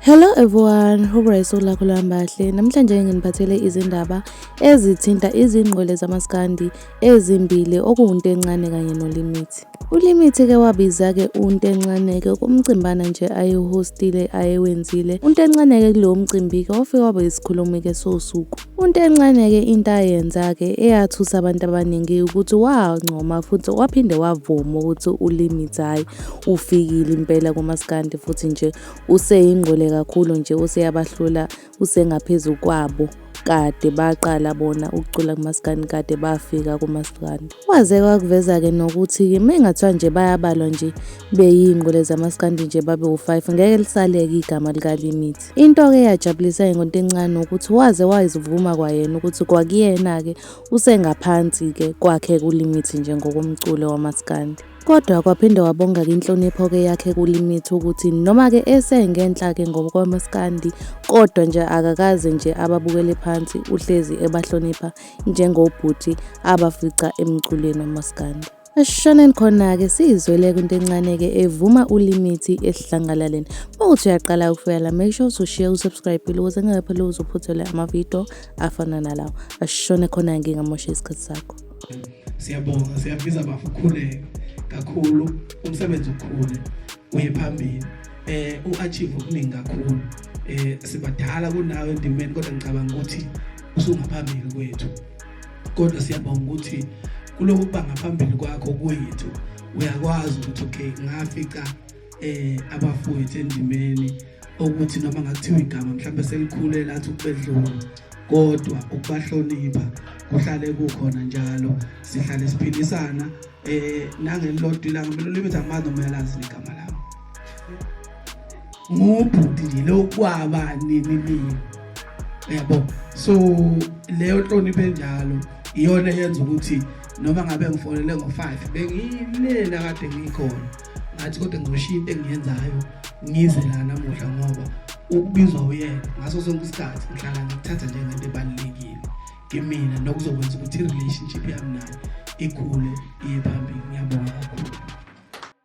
Hello everyone, hope usuku lakho luhamba kahle. Namhlanje nginiphathele izindaba ezithinta izingqwele zamaskandi ezimbili okuwuNtencane kanye noLimit. ULimit-ke wabiza-ke uNtencane-ke kumcimbana nje ayehostile ayewenzile. UNtencane-ke kulowo mcimbi-ke wafike waba isikhulumi-ke sosuku. UNtencane-ke into ayenza-ke eyathusa abantu abaningi ukuthi wancoma futhi waphinde wavuma ukuthi uLimit hhayi ufikile impela kumaskandi futhi nje useyingqwele kakhulu nje useyabahlula usengaphezu kwabo kade baqala bona ukucula kumaskandi kade bafika kumaskandi. Waze wakuveza-ke nokuthi-ke uma engathiwa nje bayabalwa nje beyiy'ngqwele zamaskandi nje babe u-five ngeke lisaleke igama likaLimit. Into-ke eyajabulisa ngoNtencane ukuthi waze wayizivuma kwayena ukuthi kwakuyena-ke usengaphansi-ke kwakhe kuLimit nje ngokomculo wamaskandi. Kodwa kwaphinde wabonga-ke inhlonipho-ke yakhe kuLimit ukuthi noma-ke esengenhla-ke ngokwamaskandi kodwa nje akakaze nje ababukele phansi uhlezi ebahlonipha njengobhuti abafica emculweni wamaskandi. Asishoneni khona-ke siyizwele kuNtencane-ke evuma uLimit esidlangalaleni. Uma uthi uyaqala ukufika la, make sure ushiye usubscribe ukuze ngaphela uzophuthelwe amavidiyo afana nalawo. Asishone khona ngingamosha isikhathi sakho. Siyabonga, siyafisa bafu ukhuleke kakhulu, umsebenzi ukhule uye phambili, u-achieve okuningi kakhulu. Sibadala kunawe endimeni, kodwa ngicabanga ukuthi usungaphambili kwethu, kodwa siyabonga ukuthi kulokhu kuba ngaphambili kwakho kwethu uyakwazi ukuthi okay, ngafica abafowethu endimeni ukuthi noma ngakuthiwa igama mhlawumbe selikhule lathi ukubedlula, kodwa ukubahlonipha kuhlale kukhona njalo, sihlale siphilisana nangelilodwa ilanga. Mina uLimit angimazi noma uyalazi igama lami, ngubhuti nje lokwaba nini nini, yabo. So leyo nhlonipho enjalo iyona eyenza ukuthi noma ngabe ngifonele ngo-5 bengilela kade ngikhona, ngathi kodwa ngizoshiya into engiyenzayo ngize la namuhla, ngoba ukubizwa uyena ngaso sonke isikhathi ngihlala ngikuthatha njengento ebalulekile kimina nokuzokwenza ukuthi i-relationship yami naye ikhule iye phambili. Ngiyabonga kakhulu.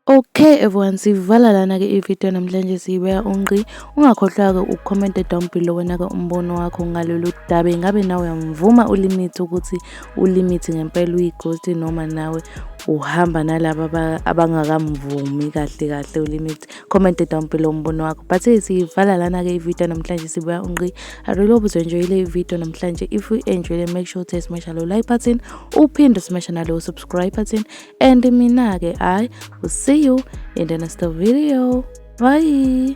Okay everyone, sivala lana-ke ividiyo namhlanje siyibeka ungqi. Ungakhohlwa-ke ukukhomenta down below wena-ke umbono wakho ngalolu daba. Ingabe nawe uyamvuma uLimit ukuthi uLimit ngempela uyi-ghost noma nawe uhamba nalaba abangakamvumi kahle kahle uLimit? Comment down below umbono wakho. But siyivala lana-ke ividiyo namhlanje sibeka ungqi. I really hope uzo-enjoyile ividiyo namhlanje. If you enjoyed, make sure to smash lo like button, uphinde smash nalo subscribe button, and mina-ke I will see you in the next video. Bye.